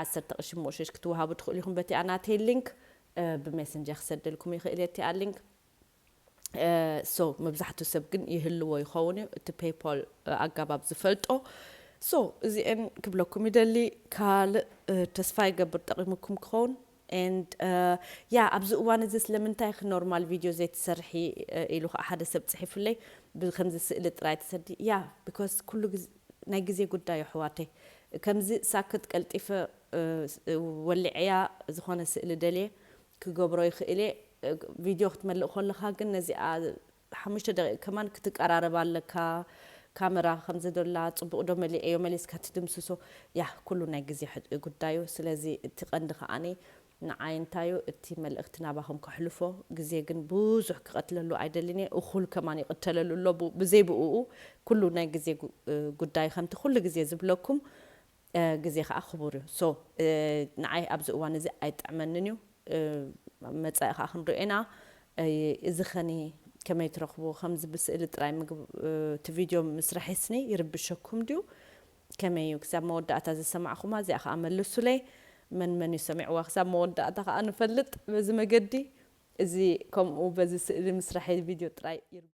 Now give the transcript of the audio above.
ዓሰርተ ቅርሺ ምቑሽሽ ክትወሃቡ ትኽእሉ ኢኹም። በቲኣ ናተይ ሊንክ ብሜሰንጀር ክሰደልኩም ይኽእል እየ እቲኣ ሊንክ። ሶ መብዛሕትኡ ሰብ ግን ይህልዎ ይኸውን እዩ፣ እቲ ፔይፖል ኣገባብ ዝፈልጦ። ሶ እዚአን ክብለኩም ይደሊ። ካልእ ተስፋ ይገብር ጠቒሙኩም ክኸውን። And ያ ኣብዚ እዋን እዚ ስለምንታይ ኢኺ ኖርማል ቪድዮ ዘይትሰርሒ ኢሉ ከዓ ሓደ ሰብ ፅሒፉለይ። ብከምዚ ስእሊ ጥራይ ትሰዲ ያ because ኩሉ ግዜ ናይ ግዜ ጉዳይ ኣሕዋተይ። ከምዚ ሳክት ቀልጢፈ ወሊዐያ ዝኾነ ስእሊ ደልየ ክገብሮ ይኽእል እየ። ቪድዮ ክትመልእ ከለኻ ግን ነዚኣ ሓሙሽተ ደቂቕ ከማን ክትቀራረብ ኣለካ። ካሜራ ከምዚ ዶላ ፅቡቕ ዶ መሊዐዮ መሊስካ ትድምስሶ። ያ ኩሉ ናይ ግዜ ጉዳዩ። ስለዚ እቲ ቀንዲ ከዓኒ ንዓይ እንታዩ እቲ መልእኽቲ ናባኹም ከሕልፎ። ግዜ ግን ብዙሕ ክቐትለሉ ኣይደልን እየ። እኹል ከማን ይቕተለሉ ኣሎ ብዘይ ብእኡ። ኩሉ ናይ ግዜ ጉዳይ ከምቲ ኩሉ ግዜ ዝብለኩም ግዜ ከዓ ክቡር እዩ። ሶ ንዓይ ኣብዚ እዋን እዚ ኣይጥዕመንን እዩ። መፃኢ ከዓ ክንሪኦ ኢና። እዚ ኸኒ ከመይ ትረኽቡ ከምዚ ብስእሊ ጥራይ ምግብ እቲ ቪድዮ ምስራሕ ስኒ ይርብሸኩም ድዩ? ከመይ እዩ ክሳብ መወዳእታ ዝሰማዕኹማ እዚኣ ከዓ መልሱለይ። መን መን እዩ ሰሚዕዋ ክሳብ መወዳእታ ከዓ ንፈልጥ በዚ መገዲ። እዚ ከምኡ በዚ ስእሊ ምስራሕ ቪድዮ ጥራይ